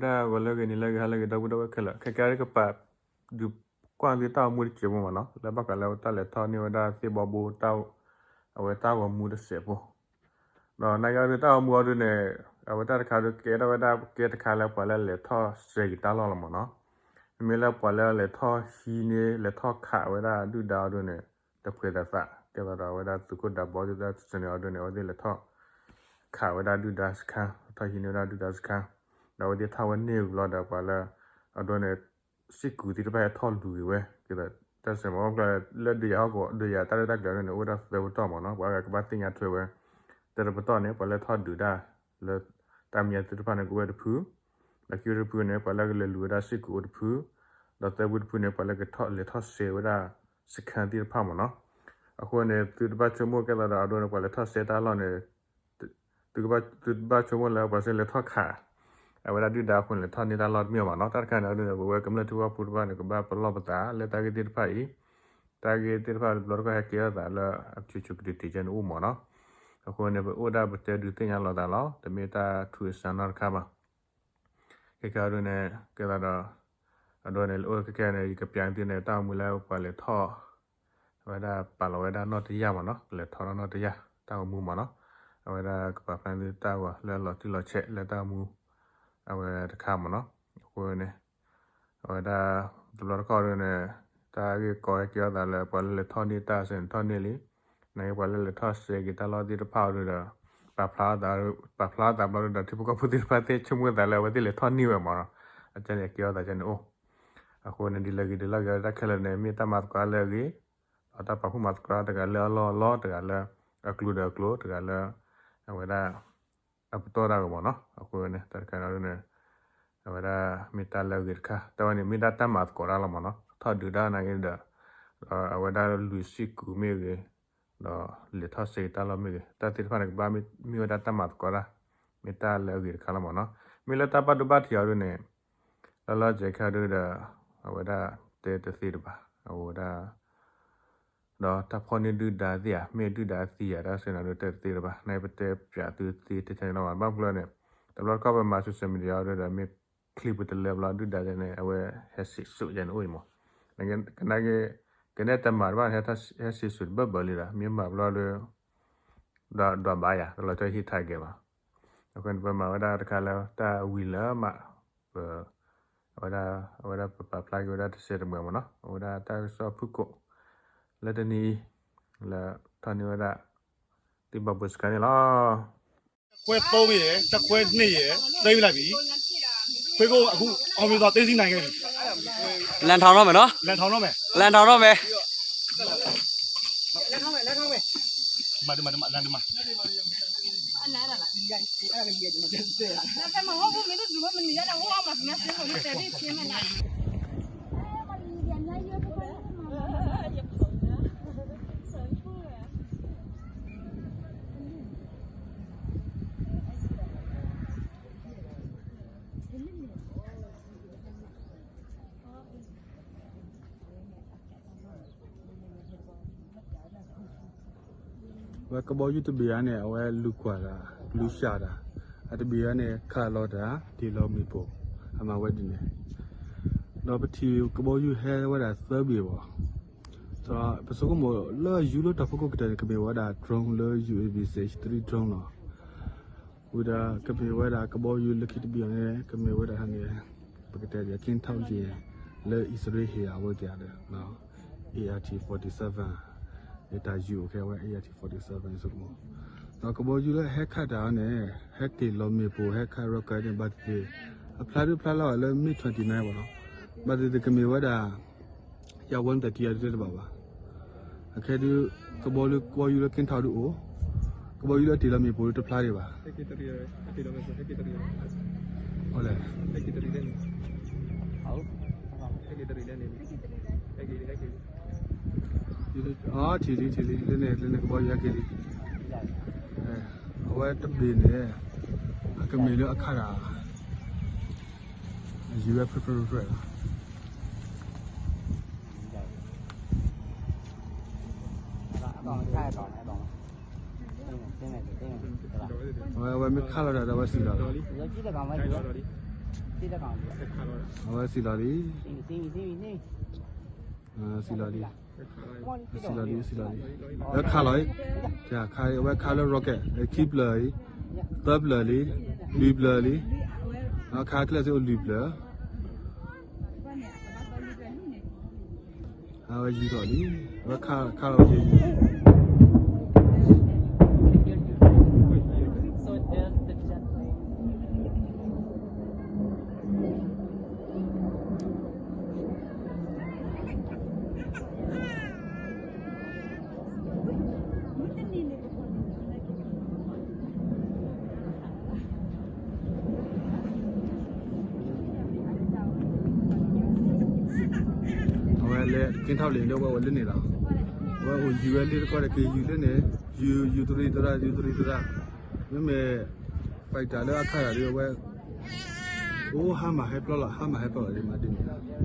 ဒၣ်ဂီၤလၢအဂ့ၤ နံၤလၢအဂ့ၤ ဟါလၢအဂ့ၤ ဒီပုၢ်ဒီဝဲၢ်ခဲလၢာ် ခဲကနံၣ်အံၤ ကပာ်ဒုးကွၢ်သုတၢ်ဂီၤမူတစဲးဖိမ့ၢ်နီၤ, လၢဘၣ်ဃးလၢတၢ်လဲၤထီၣ်န့ၢ်ဝဲဒၣ်သ့ၣ်ဘီဘိ အဝဲတၢ်ဂီၤမူတစဲးဖိ ဒီးနာ်က့အီၤဒုး တၢ်ဂီၤမူအီၤဒုးန့ၣ် အဝဲတၢ်တခါဒုးကဲထီၣ်ဝဲဒၣ်ကဲတခါလၢပှၤလၢလဲၤထီၣ်စဲက့ၤတၢ်လီၢ်လီၤမ့ၢ်နီၤ. မ့မ့ၢ်လၢပှၤလၢလဲၤထီၣ်ဟံးန့ၢ် လဲၤထီၣ်ခးဝဲဒၣ်ဒုၣ်ဒါအီၤဒုးန့ၣ် တပှဲၤသးသး ကဲသးဒီးအဝဲဒၣ်သုးခိၣ်ဒးဘီသုးတၢ်စဲန့ၣ်အီၤဒုးန့ၣ် အဝဲသ့ၣ်လဲၤထီၣ်ခးဝဲဒၣ်ဒုၣ်ဒါစခါ, ထီၣ်ဟံးန့ၢ်ဝဲဒၣ်ဒုၣ်ဒါစခါ, ဒီးအဝဲသ့ၣ်ထီၣ်ဝဲန့ၢ်ဝံၤလီၤဒီးပှၤလၢ အဒိန့ၣ် စ့ၢ်ကီးသ့ၣ်တဖၣ်ဟဲထီၣ်လူၤက့ၤဝဲ ကဲသးတၢ်စဲမ့ၢ် လၢဒုးယၤဟီၣ်ကဝီၤ ဒုးယၤတၢ်ရဲၣ်တၢ်ကျဲၤန့ၣ် အိၣ်ဝဲဒၣ်သၢပတီၢ်မ့ၢ်နီၤ, ပှၤဂၤကဘၣ်သ့ၣ်ညါထွဲဝဲ တၢ်တပတီၢ်န့ၣ် ပှၤလၢထီၣ်ဒုးတၢ် လၢတၢ်မဲာ်ညါသ့ၣ်တဖၣ်န့ၣ် ကအိၣ်ဝဲတဖု, ဒီးခံဝဲတဖုန့ၣ် ပှၤလၢကလဲၤလူၤဝဲဒၣ်စ့ၢ်ကီးအိၣ်တဖု, ဒီးသၢဖုတဖုန့ၣ် ပှၤလၢကလဲၤထီၣ်စဲဝဲဒၣ် စခါသ့ၣ်တဖၣ်မ့ၢ်နီၤ. အဃိန့ၣ် သုတဘၣ်ဆိကမိၣ်ကဲသးဒီးအဒိန့ၣ် ပှၤလဲၤထီၣ်စဲတၢ်လီၢ်န့ၣ် သုဘၣ်ဆိကမိၣ်လၢပှၤစ့ၢ်လဲၤထီၣ်ခး အဝဲဒၣ်ဒုၣ်ဒါအဃိန့ၣ် လဲၤထီၣ်န့ၢ်တၢ်လီၢ်တမ့ၢ်မ့ၢ်နီၤ. တၢ်တခါန့ၣ်အဒိန့ၣ် ပဝဲကမျၢၢ်ထံဖိကီၢ်ဖိတဖၣ်န့ၣ် ကဘၣ်ပလီၢ်ပသးလၢတၢ်ဂ့ၢ်သ့ၣ်တဖၣ်အံၤ, တၢ်ဂ့ၢ်သ့ၣ်တဖၣ်တဘျီတခီၣ်ဟဲကဲထီၣ်သးလၢအဆိဆိကတၢၢ်တံၢ်ကဲန့ၣ်အိၣ်မ့ၢ်နီၤ. အဃိန့ၣ် ပအိၣ်ဒၣ်ပတဲဒုးသ့ၣ်ညါလီၤသးလီၤ, တမ့ၢ်တၢ်ထူးအစှၤနီတခါဘၣ်. ခဲကနံၣ်အံၤဒုးန့ၣ် ကဲသးဒီး အဒိန့ၣ် အိၣ်ခဲကနံၣ်အံၤန့ၣ် ယကပျးသုန့ၣ် တၢ်ဂီၤမူလၢပှၤလဲၤထီၣ် အဝဲဒၣ်ပာ်လီၤဝဲဒၣ်နီၣ်တယၢ်မ့ၢ်နီၤ, လဲၤထီၣ်ထီၣ်နီၣ်တယၢ် တၢ်ဂီၤမူမ့ၢ်နီၤ. အဝဲဒၣ်ကပာ်ဖျါသုတၢ်ဂီၤလၢအလီၤတံၢ်လီၤဆဲးလၢတၢ်ဂီၤမူ အဝဲတခါမ့ၢ်နီၤ. အဃိန့ၣ် အဝဲဒၣ် တဘျီတခီၣ်ဒုးန့ၣ် တၢ်ဂ့ၢ်ကီဟဲကဲထီၣ်သးလၢ ပှၤလၢလဲၤထီၣ်န့ၢ်တၢ်စ့ၢ်န့ၣ်ထီၣ်န့ၢ်လံ, နာ်က့ပှၤလၢလဲၤထီၣ်စဲက့ၤတၢ်လီၢ်သ့ၣ်တဖၣ်အီၤဒုးဒီး ပာ်ဖျါအသး ပာ်ဖျါအသးဘျီဒုးဒီး ထံဖိကီၢ်ဖိသ့ၣ်တဖၣ်သ့ၣ်ဆိကမိၣ်သးလၢအဝဲသ့ၣ်လဲၤထီၣ်န့ၢ်ဝဲမ့ၢ်နီၤ, အကဲန့ၣ်အကဲထီၣ်သးကဲန့ၣ်အိၣ်. အဃိန့ၣ် ဒ်လဲၣ်ဂ့ၤဒ်လဲၣ်ဂ့ၤ တၢ်ခဲလၢာ်န့ၣ် မ့ၢ်တၢ်မၤသကိးတၢ်လၢအဂ့ၤ, ဒီးတၢ်ပာ်ဖှိၣ်မၤသကိးတၢ်တဂၤလၢအလီၢ်အလီၢ် တဂၤလၢအကျိၤဒီးအကျိၤ တဂၤလၢ အဝဲဒၣ် အပတီၢ်တၢ်ဂီၤမူနီၤ. အဃိန့ၣ် တၢ်တခါန့ၣ် အဝဲဒၣ်မ့ၢ်တၢ်လၢအဂ့ၤတခါ တၢ်ဝဲန့ၣ် မ့ၢ်ဒၣ်တၢ်မၤသကိးတၢ်လီၤမ့ၢ်နီၤ. ထီၣ်ဒုးတၢ်နာ်က့ဒီး အဝဲဒၣ်လွံၢ်ဆံကူၤမ့ၢ်ဂ့ၤ, ဒီးလဲၤထီၣ်စဲက့ၤတၢ်လီၢ်မ့ၢ်ဂ့ၤ တၢ်သ့ၣ်တဖၣ်န့ၣ် ကဘၣ်မ့ၢ်ဝဲဒၣ်တၢ်မၤသကိးတၢ် မ့ၢ်တၢ်လၢအဂ့ၤတခါလီၤမ့ၢ်နီၤ. မ့ၢ်လၢတၢ်ဘၣ်ဒိဘၣ်ထံးအီၤဒုးန့ၣ် လၢလီၤစဲးခဲဒုးဒီး အဝဲဒၣ်တဲတသ့တဘၣ် အဝဲဒၣ် ဒီးတၢ်ဖီၣ်န့ၢ်ဒုၣ်ဒါသ့ၣ်ဧါ မ့ၢ်ဒုၣ်ဒါသံဧါ တၢ်စ့ၢ်န့ၣ်ဒုးတဲတသ့တဘၣ် နာ်က့ပတဲပၠးသုသ့ထဲထဲန့ၣ်လီၤ. ဘၣ်မနုၤလဲၣ်န့ၣ် တဘျီတခီၣ်ပမၤ social media အီၤဒုးဒီး မ့ၢ်ချံပတလၢဘျီ ဒုၣ်ဒါန့ၣ် အဝဲဟဲစံးစိၤယဲန့ၣ်အိၣ်အံၤမး ကနဲတမၤတဘၣ်န့ၣ် ဟဲစံးစိၤတဘၢၣ်ဘၢၣ်လံဒီး မ့ၢ်မၤဘျီဒီး ဒီးဒွးဘၣ်ယၤ တလီၤဆီဟံး target ဘၣ်. အဃိန့ၣ် ပမၤဝဲဒၣ်တခါလၢတၢ်ဝံၤလၢမး ပ အဝဲဒၣ် အဝဲဒၣ်ပပာ်ဖျါက့ၤဝဲဒၣ်တစဲးတမှဲၤမ့ၢ်နီၤ အဝဲဒၣ်တၢ်ကစီၣ်ဖုၣ်ကိာ် လၢတနံၤအံၤ လၢထီၣ်န့ၢ်ဝဲဒၣ် သ့ၣ်ဘီဘိစခါန့ၣ်လီၤ. ခွဲသုံးရယ် တပ်ခွဲနှစ်ရယ် သိမ်းလိုက်ပြီ ခွဲကိုအခုအောင်မြင်စွာသိမ်းဆည်းနိုင်ခဲ့ပြီ လမ်းထောင်တော့မယ်နော် လမ်းထောင်တော့မယ် လမ်းထောင်တော့မယ် လမ်းထောင်မယ် လမ်းထောင်မယ် ဒီမှာ ဒီမှာ ဒီမှာ လမ်း ဒီမှာ ဝဲကဘီယူၤတဘ့ၣ်ဧါန့ၣ် အဝဲလူၤကွၢ်တၢ် လူၤစှၤတၢ် အတဘ့ၣ်ဧါန့ၣ် ခးလီၤတၢ် တ့ၢ်လီၤမ့ၣ်ပိၢ် အမၤဝဲဒ်န့ၣ် ဒီးပထံၣ်ကဘီယူၤဟဲဝဲဒၣ်သၢဘ့ၣ်ဘၣ် ဒီးပဆိကမိၣ်လၢယူၤလၢတၢ်ဖီခိၣ်ကတၢၢ်န့ၣ် ကမ့ၢ်ဝဲဒၣ် drone လၢ ယူဢေးဘံၣ် စ့ၣ် three drone လီၤ. ဝံၤဒီးကမ့ၢ်ဝဲဒၣ်ကဘီယူၤလၢခံတဘ့ၣ်အီၤန့ၣ် ကမ့ၢ်ဝဲဒၣ်န့ၣ် ပကတဲဒ် ကၠ့ထီၣ်ကၠ့ လၢအံၣ်စရ့လးဟ့ၣ်အဝဲသ့ၣ်ဒီး A R T forty seven တၢ်ယူၤအိၣ်ခဲဝဲ A R T forty seven ဆိကမိၣ် ဒီးကဘီယူၤလၢဟဲခးတၢ်အီၤန့ၣ် ဟဲတ့ၢ်လီၤမ့ၣ်ပိၢ် ဟဲခး rocket န့ၣ် ဘၣ်သ့ၣ်သ့ၣ် အဖျါဒုဖျါလီၤဝဲလၢ MiG twenty nine ဘၣ်နီၤ ဘၣ်သ့ၣ်သ့ၣ်ကမ့ၢ်ဝဲဒၣ် ယ one thirty အဒုးတဘၣ်ဘၣ် အခဲဒုး ကဘီလၢ ကဘီယူၤလၢကၠ့ထီၣ်ဒုးအိၣ် ကဘီယူၤလၢတ့ၢ်လီၤမ့ၣ်ပိၢ်ဒုးတဖျါဒံးဘၣ် ဟဲက့ၤတရံး ဟဲက့ၤတရံး ဟဲက့ၤတရံး ဟဲလဲၣ် ဟဲက့ၤတရံးလၢန့ၣ် ဟဲက့ၤတရံးလၢန့ၣ် ဟဲက့ၤ ဟဲက့ၤ အထံၣ်လံ ထံၣ်လံ လၢန့ၣ် လၢန့ၣ်ကဘီယူၤဟဲက့ၤလံ အဝဲတဘ့ၣ်န့ၣ် အကမ့ၢ်လၢအခးတၢ် အယူၤဝဲဖြဲဖြဲဖြဲဖြဲ အဝဲ အဝဲမ့ၢ်ခးလီၤတၢ်ဒီး အဝဲစံၣ်လီၤလီၤ. အဝဲစံၣ်လီၤလံ, စံၣ်လီၤလံ, စံၣ်လီၤလံ, စံၣ်လီၤလံ, အဝဲခးလီၤ, အဝဲခးလၢ rocket ခံဖျၢၣ်အံၤ, သၢဖျၢၣ်လံ, လွံၢ်ဖျၢၣ်လံ, ခးကျဲစ့အိၣ်လွံၢ်ဖျၢၣ် အဝဲယူၤထီၣ်လံ, အဝဲခးလီၤက့ၤ အဝဲလဲၤ က့ၤထီၣ်လံဒီး အဝဲအိၣ်လၢန့ၣ်လီၤ, အဝဲအိၣ်ယူၤဝဲလၢတကီၢ်ဒီး က့ၤယူၤလၢန့ၣ်, ယူၤ ယူၤတရံးသရၣ် ယူၤတရံးသရၣ်, မ့မ့ၢ် fighter လၢအခးတၢ်ဒီး အဝဲ အိၣ်ဟါမၢ်ဟဲဖျီလီၤ ဟါမၢ်ဟဲဖျီလီၤ ဒ်မးဒ်န့ၣ်